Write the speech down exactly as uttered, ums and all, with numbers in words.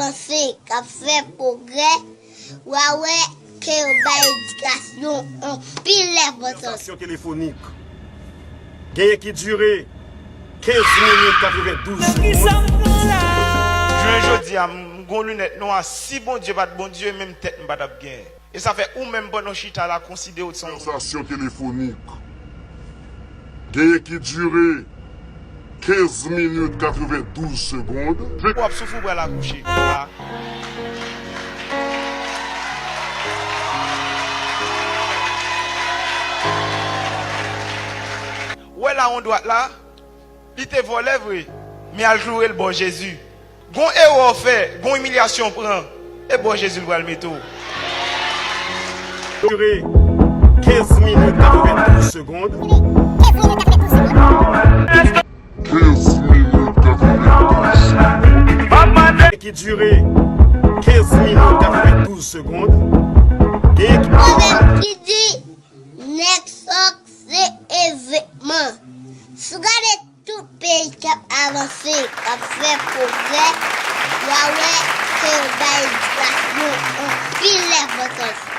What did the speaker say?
Panse k ap fè pwogrè, w a wè ke yo bay edikasyon anpil enpòtans. Konvèsasyon telefonik genyen ki dire kenz minit katrevendouz segonn. Jounen jodi a, m gon linèt nwa, si Bondye pa t Bondye, menm tèt m pa t ap genyen. E sa fè ou menm pandan w chita la, konsidere w se yon... Konvèsasyon telefonik genyen ki dire kenz minit katrevendouz segonn. W ap soufri, w pral akouche. Ah. Ou wè la, yon dwat la, li te vòlè vre, men al kloure l bò Jezi. Gon erè w fè, gon imilyasyon w pran, e bò Jezi l pral mete w. Dire kenz minit katrevendouz segonn. Kenz minit katrevendouz segonn. Ki dire kenz minit katrevendouz segonn. Gen ki... Pwovèb ki di, nèg sòk se evenman. Si w gade tout peyi k ap avanse, k ap fè pwogrè, w a wè ke yo bay edikasyon anpil enpòtans.